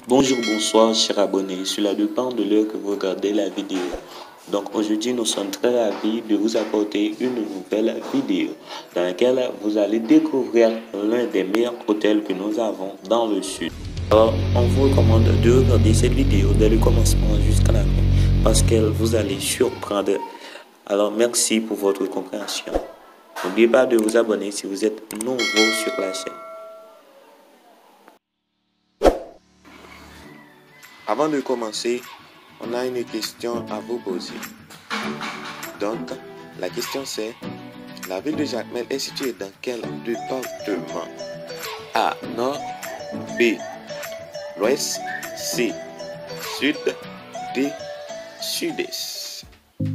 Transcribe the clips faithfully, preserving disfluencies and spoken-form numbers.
Bonjour, bonsoir, chers abonnés. Cela dépend de l'heure que vous regardez la vidéo. Donc aujourd'hui, nous sommes très ravis de vous apporter une nouvelle vidéo dans laquelle vous allez découvrir l'un des meilleurs hôtels que nous avons dans le sud. Alors, on vous recommande de regarder cette vidéo dès le commencement jusqu'à la fin parce qu'elle vous allez surprendre. Alors, merci pour votre compréhension. N'oubliez pas de vous abonner si vous êtes nouveau sur la chaîne. Avant de commencer, on a une question à vous poser. Donc, la question c'est, la ville de Jacmel est située dans quel département? A, Nord, B, l'Ouest, C, Sud, D, Sud-Est.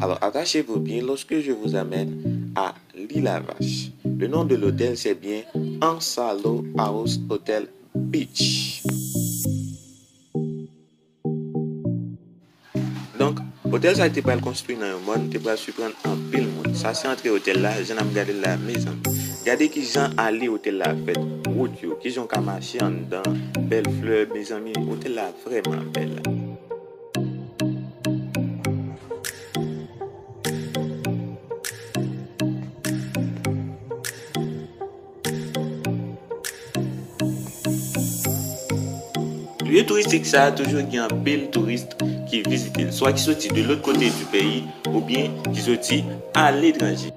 Alors, attachez-vous bien lorsque je vous amène à L'Île à Vache. Le nom de l'hôtel, c'est bien Ansalo House Hotel Beach. Donk, otèl sa te pral konstwi nan yon mòn, te pral siprann anpil moun. Sa se antre otèl la, jan n ap gade l la, mezanmi. Gade kijan ale otèl la fèt, wout yo, kijan w ka mache anndan, bèl flè, mezanmi, otèl la vrèman bèl. Lye touristik sa a toujou gen anpil touris ki vizite l, swa ki soti de lòt kote di peyi oubyen ki soti aletranje.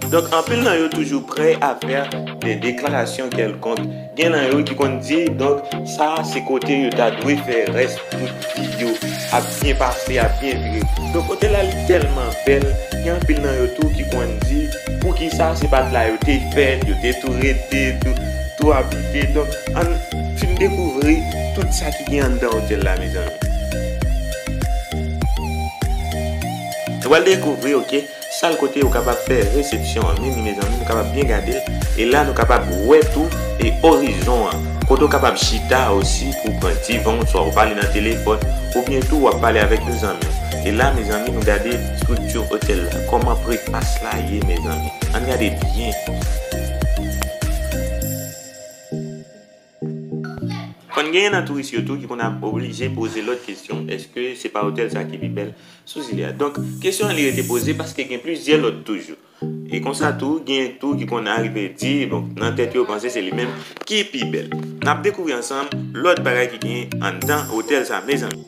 Donk, anpil nan yo toujou prè a fè de deklarasyon kèlkonk. Gen nan yo ki konn di, donk, sa a se kote yo ta dwe fè rès tout vi yo, ap byen pase, ap byen vire. Donk, otèl la li tèlman bèl, gen anpil nan yo tou ki konn di, poukisa se pa t la yo te fèt, yo te tou rete, tou, tou abite. Donk, ann fin dekouvri tout sa ki gen anndan otèl la, mezanmi. Nou pral dekouvri, oke, sal kote yo kapab fè resepsyon an. Men li, mezanmi, nou kapab byen gade l. E la, nou kapab wè tou e orizon an. Kote w kapab chita osi pou w pran ti van w, swa w pale nan telefòn, oubyen tou w ap pale avèk yon zanmi w. E la, mezanmi, nou gade estrikti otèl la, kòman prepas la ye, mezanmi. Ann gade byen. Konn genyen nan touris yo tou ki konn ap oblije poze lòt kesyon, èske se pa otèl sa ki pi bèl sou zile a? Donk, kesyon an li rete poze paske gen plizyè lòt toujou. E konsa tou, genyen tou ki konn arive di, bon, nan tèt yo, panse se li menm ki pi bèl. N ap dekouvri ansanm lòt bagay ki genyen anndan otèl sa, mezanmi.